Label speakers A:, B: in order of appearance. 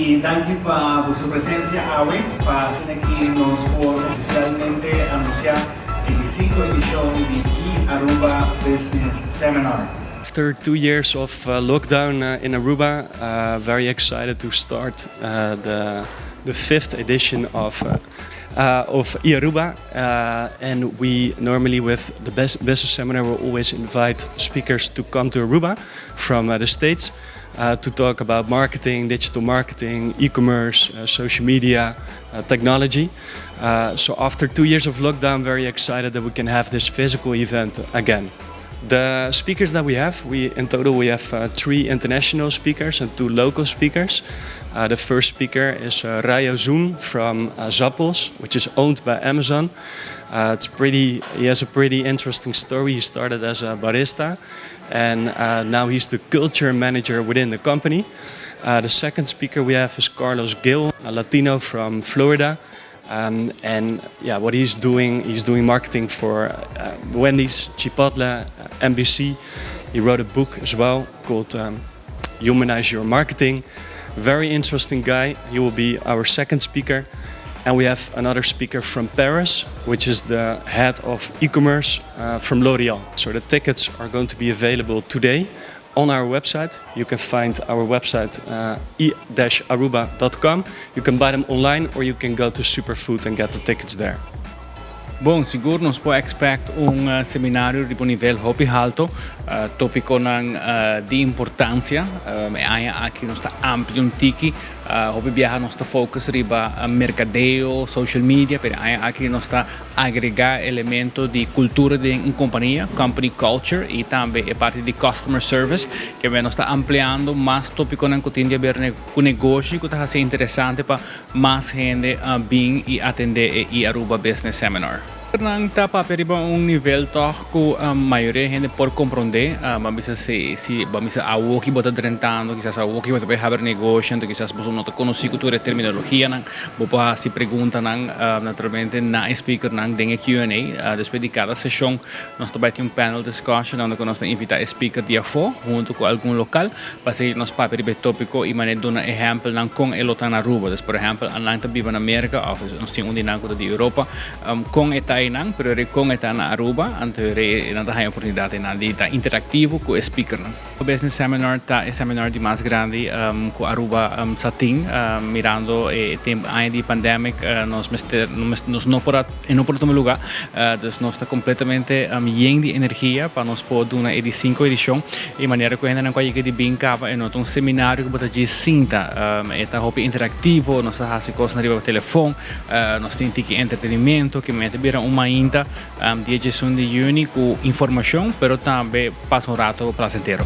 A: Y danki pa boso presencia awe pa asina aki nos por oficialmente anuncia e di 5 edicion di eAruba Business Seminar.
B: After 2 years of lockdown in Aruba, very excited to start the fifth edition of eAruba. And we normally, with the best business seminar, will always invite speakers to come to Aruba from the States to talk about marketing, digital marketing, e-commerce, social media, technology. So after 2 years of lockdown, very excited that we can have this physical event again. The speakers that we have, we in total we have three international speakers and two local speakers. The first speaker is Rayo Zoom from Zappos, which is owned by Amazon. It's pretty. He has a pretty interesting story. He started as a barista, and now he's the culture manager within the company. The second speaker we have is Carlos Gil, a Latino from Florida. And yeah, what he's doing marketing for Wendy's, Chipotle, NBC. He wrote a book as well called Humanize Your Marketing. Very interesting guy. He will be our second speaker. And we have another speaker from Paris, which is the head of e-commerce from L'Oreal. So the tickets are going to be available today on our website. You can find our website e-aruba.com. You can buy them online or you can go to Superfood and get the tickets there.
C: Bon, sigur nos por expect un seminario di nivel hopi halto, topiconan di importancia. Aki nos ta amplia un tiki, hopi biaha nos ta focus riba mercadeo, social media, pero aki nos ta agrega elemento di cultura di un compania, company culture y tambe e parti di customer service, cu nos ta ampliando mas topiconan cu tin di haber cu negoshi, cu ta interesante pa mas hende bin y atende e Aruba Business Seminar. Nan ta papia riba un nivel toch cu mayoria hende por comprende, ma bisa si ba misa awo ki bota drentando, quizás awo ki bota haber negoshi, anto quizás bo no ta conoce tur e terminologia nan, bo por haci preguntanan naturalmente na speaker nan den Q&A. Despues di cada sesion nos tambe tin un panel discussion unda nos ta invita speaker di afo hunto cu algun local pa asina nos papia riba topico y manera duna ehempel nan con e lo ta na Aruba. Dus, por ehempel, nan ta biba na America of nos tin un di nan di Europa, con e ta nan, pero con e ta na Aruba, anto nan ta haya oportunidad nan di ta interactivo cu e speaker nan. E business seminar ta e seminar di mas grandi cu Aruba sa tin, mirando e tempo ainda di pandemic, nos mester, nos no por tuma luga, dus nos ta completamente yen di energia pa nos por duna e di 5 edicion y manera cu nan a yega di bin caba, e no ta un seminario cu bo ta sinta, e ta hopi interactivo, nos ta haci cos riba telefon, nos tin tiki entretenimento cu ta bira un mainta dia 11 di juni cu informacion, pero tambe pasa un rato placentero.